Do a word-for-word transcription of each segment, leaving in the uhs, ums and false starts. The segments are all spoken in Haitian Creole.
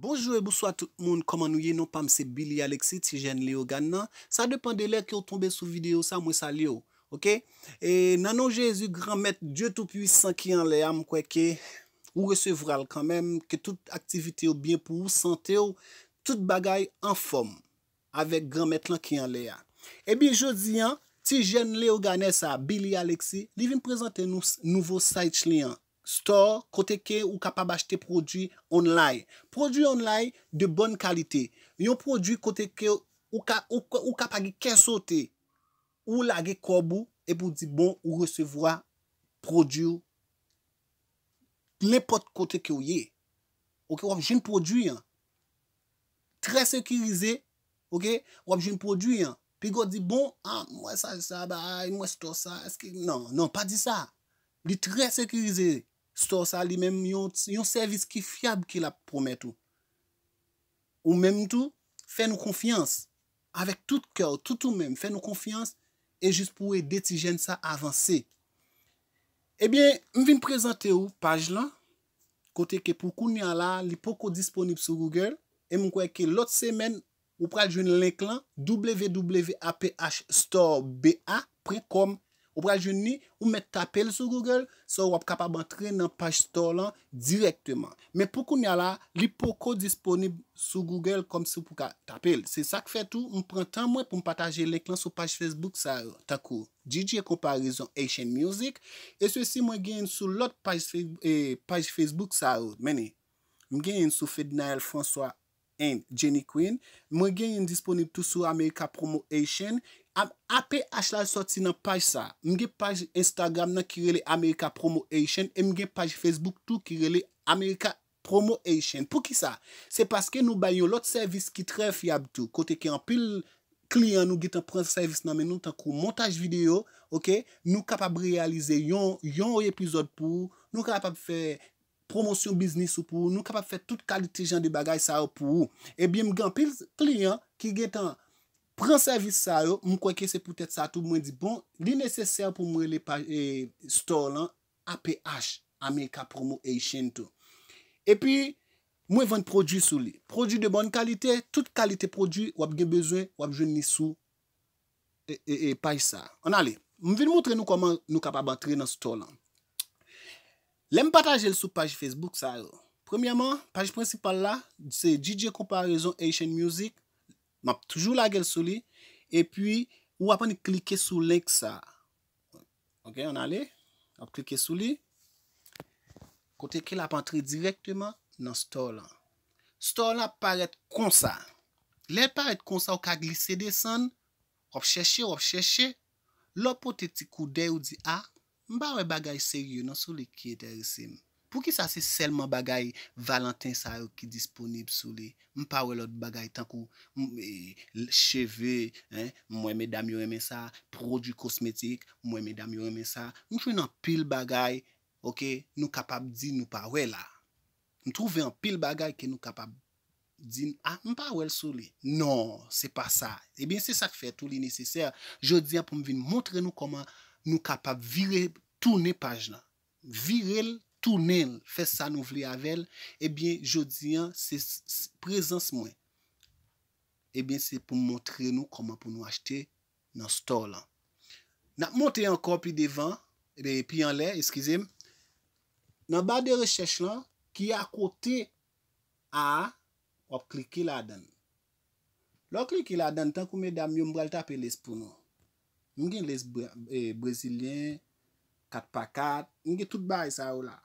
Bonjou e bonswa tout moun, kòman nou ye? Non pa m se Billy Alexis, ti jèn Leyogàn nan. Sa depann de lè ke w tonbe sou videyo sa, mwen salye w. Oke? E nan non Jezi, Granmèt, Dye Toupisan ki anlè a, m kwè ke ou resevwa l kanmenm, ke tout aktivite yo byen pou ou, sante w, tout bagay anfòm avèk Granmèt lan ki anlè a. Ebyen, jodi a, ti jèn Leyogànè sa, Billy Alexis, li vin prezante nou s- nouvo site li an. Store, kote ke ou kapab achte pwodui online. Pwodui online de bonne qualité. Yon pwodui kote ke ou ka, ou, ka- ou ka pa gen kè sote. Ou lage kòb ou, epi ou di bon, ou resevwa pwodui w nenpòt kote ke w ye. Oke, w ap jwenn pwodui an. Trè sekirize, oke, w ap jwenn pwodui an. Piga w di bon, ah, m wè sa, sa, bay, m wè store sa, èske, non, non, pa di sa. Li trè sekirize. Store sa li menm yon, yon sèvis ki fyab ke l ap pwomèt ou. Ou menm tou, fè nou konfyans. Avèk tout kè w, tout ou menm, fè nou konfyans e jis pou ede ti jèn sa avanse. Ebyen, m vin prezante w paj lan, kote ke pou kounye a la, li poko disponib sou Google, e m kwè ke lòt semèn, ou pral jwenn link lan, www aph store ba pwen kòm. Ou pral jwenn li, ou mèt tape l sou Google, so w ap kapab antre nan paj store lan dirèkteman. Men pou kounye a la, li poko disponib sou Google kòmsi w pou ka tape l. Se sa k fè tou, m pran tan mwen pou m pataje link lan sou paj Facebook sa yo, tankou D J Konparezon Haitian Music, e sesi mwen genyen sou lòt paj, Fe- eh, paj Facebook sa yo. Men, m genyen sou Fednaelle François and Jenny Queen. Mwen genyen disponib tou sou America Promo Haitian. A- APH la sòti nan paj sa. M gen paj Instagram nan ki rele America Promo Haitian e m gen paj Facebook tou ki rele America Promo Haitian. Poukisa? Se paske nou bay yon lòt sèvis ki trè fyab tou. Kote ke anpil kliyan nou gentan pran sèvis nan men nou, tankou montaj videyo, oke? Nou kapab reyalize yon, yon epizòd pou ou, nou kapab fè pwomosyon biznis ou pou ou, nou kapab fè tout kalite jan de bagay sa yo pou ou. Ebyen, m gen anpil kliyan ki gentan pran sèvis sa yo, m kwè ke se poutèt sa tou mwen di, bon, li nesesè pou mwen rele paj, eh, store lan APH, America Promo Haitian tou. Epi, mwen vann pwodui sou li. Pwodui de bonne qualité, tout kalite pwodui w ap gen bezwen, w ap jwenn li sou e, e, e, paj sa. Ann ale. M vin montre nou kòman nou kapab antre nan store lan. Lè m pataje l sou paj Facebook sa yo, premyèman, paj prensipal la, se D J Konparezon Haitian Music. M ap toujou lage l sou li. Epi, ou ap annik klike sou link sa. Oke, ann ale. W ap klike sou li. Kote ke l ap antre dirèkteman nan store lan. Store lan ap parèt konsa. Lè l parèt konsa, ou ka glise desann, w ap chèche, w ap chèche. Lè w pote ti koudèy, ou di, a, m pa wè bagay serye non sou li ki enterese m. Poukisa se sèlman bagay Valentin sa yo ki disponib sou li? M pa wè lòt bagay tankou m- e, l- cheve, en, m wè medam yo renmen sa, pwodui kosmetik, m wè medam yo renmen sa. M jwenn anpil bagay, oke, nou kapab di nou pa wè la. M twouve anpil bagay ke nou kapab di, a, m pa wè l sou li. Non, se pa sa. Ebyen, se sa k fè tou li nesesè jodi a pou m vin montre nou kòman nou kapab vire tounen paj lan. Vire l, tounen l, fè sa nou vle avè l. Ebyen, jodi a, se s- s- prezans mwen. Ebyen, se pou m montre nou kòman pou nou achte nan store lan. N ap monte ankò pi devan, e, pi anlè, eskize m. Nan ba de rechèch lan, ki akote a, w ap klike ladan l. Lè w klike ladan l, tankou medam yo, m pral tape lace pou nou. M gen lace bre- e, brezilyen, kat pa kat, m gen tout bagay sa yo la.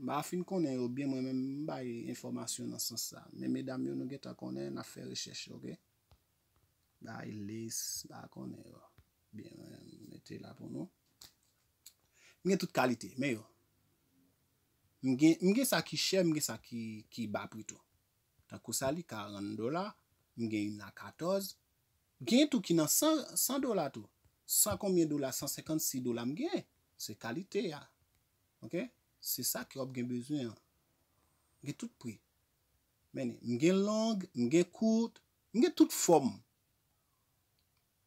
M pa fin konnen yo byen, mwen menm m bay enfòmasyon nan sans sa. Men medam yo, nou gentan konnen, n ap fè rechèch, oke? Bay lace, m pa konnen yo. Byen, mwen mete la pou nou. M gen tout kalite, men yo. M gen, m gen sa ki chè, m gen sa ki, ki ba pri tou. Tankou sa li karant dola, m gen youn a katòz. Gen tou ki nan san, san dola tou. San konbyen dola? San senkannsis dola m gen. Se kalite a. Oke? Se sa ke w ap gen bezwen an. Gen tout pri. Men, m gen long, m gen kout, m gen tout fòm.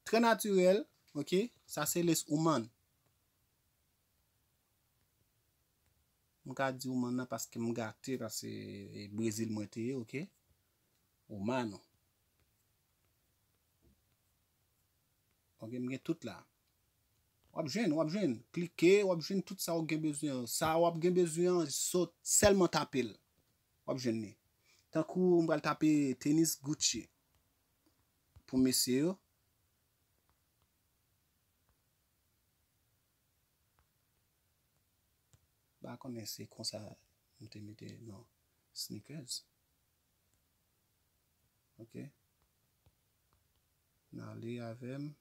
Trè natirèl, oke? Sa se lace woman. M ka di Oman nan paske m gate, paske e Brezil mwen te ye, oke? Oman. Oke, m gen tout la. W ap jwenn, w ap jwenn. Klike, w ap jwenn tout sa w gen bezwen an. Sa w ap gen bezwen an, sot sèlman tape l. W ap jwenn li. Tankou m pral tape tenis Gucci pou mesye yo. M pa konnen se konsa m te mete non. Sneakers. Oke. N ale avè m.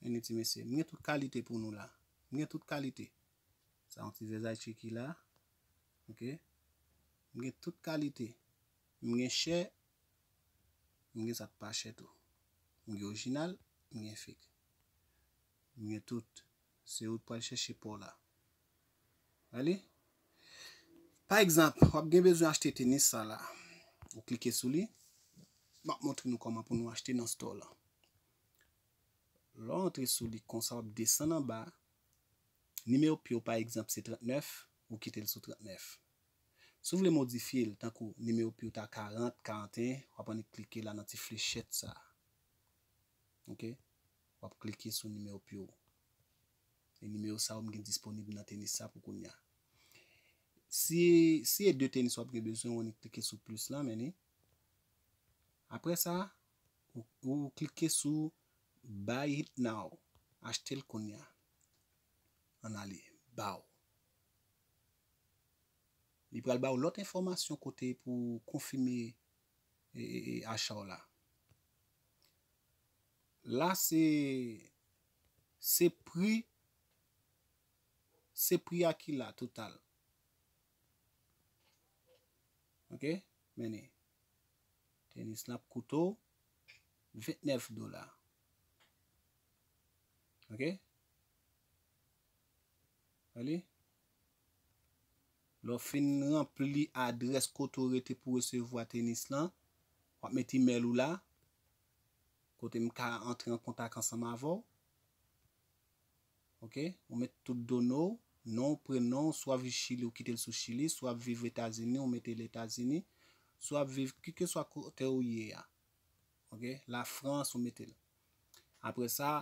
Men li di, mesye, m gen tout kalite pou nou la. M gen tout kalite. Sa yon ti Versace ki la. Oke. M gen tout kalite. M gen chè. M gen sa k pa chè tou. M gen orijinal. M gen fake. M gen tout. Se ou k pral chèche pa w la. Wè li? Pa egzanp, w ap gen bezwen achte tenis sa la. Ou klike sou li. M ap montre nou kòman pou nou achte nan store la. Lè w antre sou li konsa, w ap desann anba. Nimewo pye w, pa egzanp, se trannèf, ou kite l sou trannèf. Si w vle modifye l, tankou nimewo pye w ta karant, karanteyen, w ap annik klike la nan ti flechèt sa a. Oke? W ap klike sou nimewo pye w. E nimewo sa yo m gen disponib nan tenis sa pou kounye a. Si, si e de tenis w ap gen bezwen, w annik klike sou plis la, men ni. Apre sa, ou, ou klike sou Buy it now. Achte l kounye a. Ann ale. Baw. Li pral ba w lòt enfòmasyon kote pou konfime e, e, e, acha w la. La, se, se pri, se pri a ki la total. Oke? Men ni. Tenis la ap koute w vennèf dola. Oke? Wè li? Lè w fin ranpli adrès kote w rete pou resevwa tenis lan, w ap met imèl ou la, kote m ka antre an kontak ansanm avè w. Oke? Ou met tout done w, non, prenon, swa w viv Chili, ou kite l sou Chili, swa w ap viv Etazini, ou mete l Etazini, swa w ap viv kèlkeswa kote w ye a. Oke? Lafrans, ou mete l. Apre sa,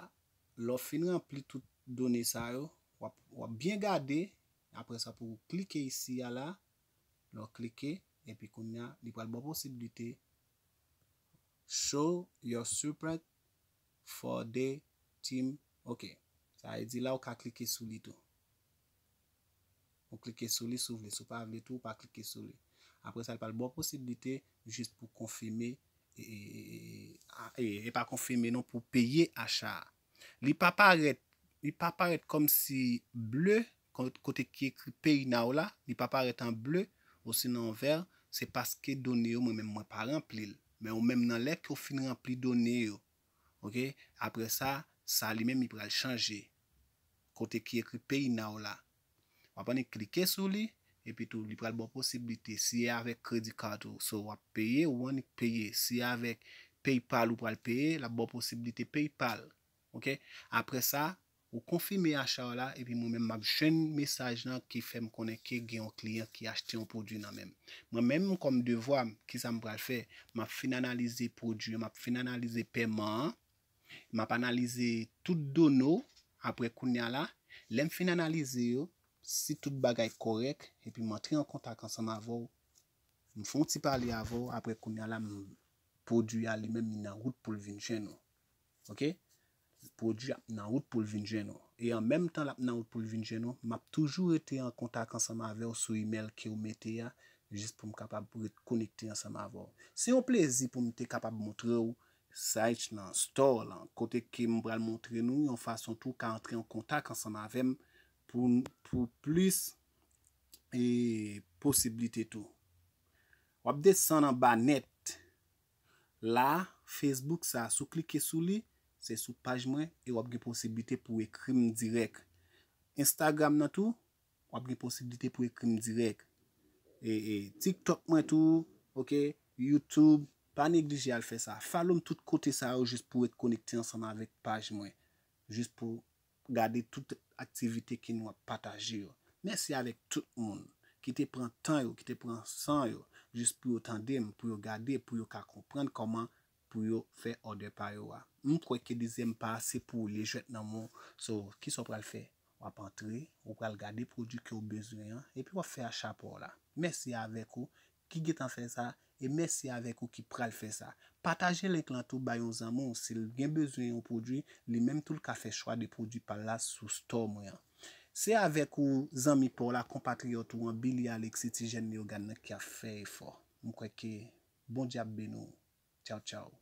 lè w fin ranpli tout done sa yo, w ap, w ap byen gade. Apre sa, pou w klike isi a la, lè w klike, epi kounye a, li pral ba w posiblite show your support for the team. Oke. Sa vle di la, ou ka klike sou li tou. Ou klike sou li si w vle. Si w pa vle tou, ou pa klike sou li. Apre sa, li pral ba w posiblite jis pou konfime, e, e, e, e, a, e, e pa konfime non, pou peye acha a. Li pa parèt, li pa parèt kòmsi ble, ko-, kote ki ekri pay now la, li pa parèt an ble, osinon an vè, se paske done yo, mwen menm, mwen pa ranpli l. Men ou menm nan lè ke w fin ranpli done yo, oke, apre sa, sa li menm li pral chanje. Kote ki ekri pay now la. W ap annik klike sou li, epi tou li pral ba w posiblite. Si e avèk credit card ou, so w ap peye, ou annik peye. Si e avèk PayPal ou pral peye, l ap ba w posiblite PayPal. Oke? Apre sa, ou konfime acha w la, epi mwen menm m ap jwenn mesaj lan ki fè m konnen ke gen yon kliyan ki achte yon pwodui nan men m. Mwen menm, kòm devwa m, kisa m pral fè? M ap fin analize pwodui an, m ap fin analize pèman an, m ap analize tout done w. Apre kounye a la, lè m fin analize yo, si tout bagay kòrèk, epi m antre an kontak ansanm avè w, m fè yon ti pale avè w, apre kounye a la, m, pwodui a li menm, li nan wout pou l vin jwenn ou. Oke? Pwodui a nan wout pou l vin jwenn ou. E an menm tan l ap nan wout pou l vin jwenn ou, m ap toujou rete an kontak ansanm avè w sou imèl ke w mete a, jis pou m kapab ret konekte ansanm avè w. Se yon plezi pou m te kapab montre w site lan, store lan, kote ke m pral montre nou yon fason tou ka antre an kontak ansanm avè m pou, pou plis, e, posiblite tou. W ap desann anba nèt. La, Facebook sa, si w klike sou li, se sou paj mwen e w ap gen posiblite pou w ekri m dirèk. Instagram nan tou, w ap gen posiblite pou w ekri m dirèk. E, e TikTok mwen tou, ok, YouTube, pa neglije al fè sa. Follow m tout kote sa yo jis pou w ret konekte ansanm avèk paj mwen. Jis pou gade tout aktivite ke nou ap pataje yo. Mèsi avèk tout moun ki te pran tan yo, ki te pran san yo, jis pou yo tande m, pou yo gade, pou yo ka konprann kòman pou yo fè òdè pa yo a. M kwè ke dezyèm pa a se pou w li jwèt nan men w. So, kisa w pral fè? W ap antre, ou pral gade pwodui ke w bezwen an, epi w ap fè acha pa w la. Mèsi avèk ou ki gentan fè sa, e mèsi avèk ou ki pral fè sa. Pataje link lan tou bay yon zanmi w, si l gen bezwen yon pwodui, li menm tou l ka fè chwa de pwodui pa l la sou store mwen an. Se avèk ou, zanmi pa w la, konpatriyòt ou an, Billy Alexis, ti jèn Leyogàn nan ki ap fè efò. M kwè ke Bondye ap beni w. Tchaw, tchaw.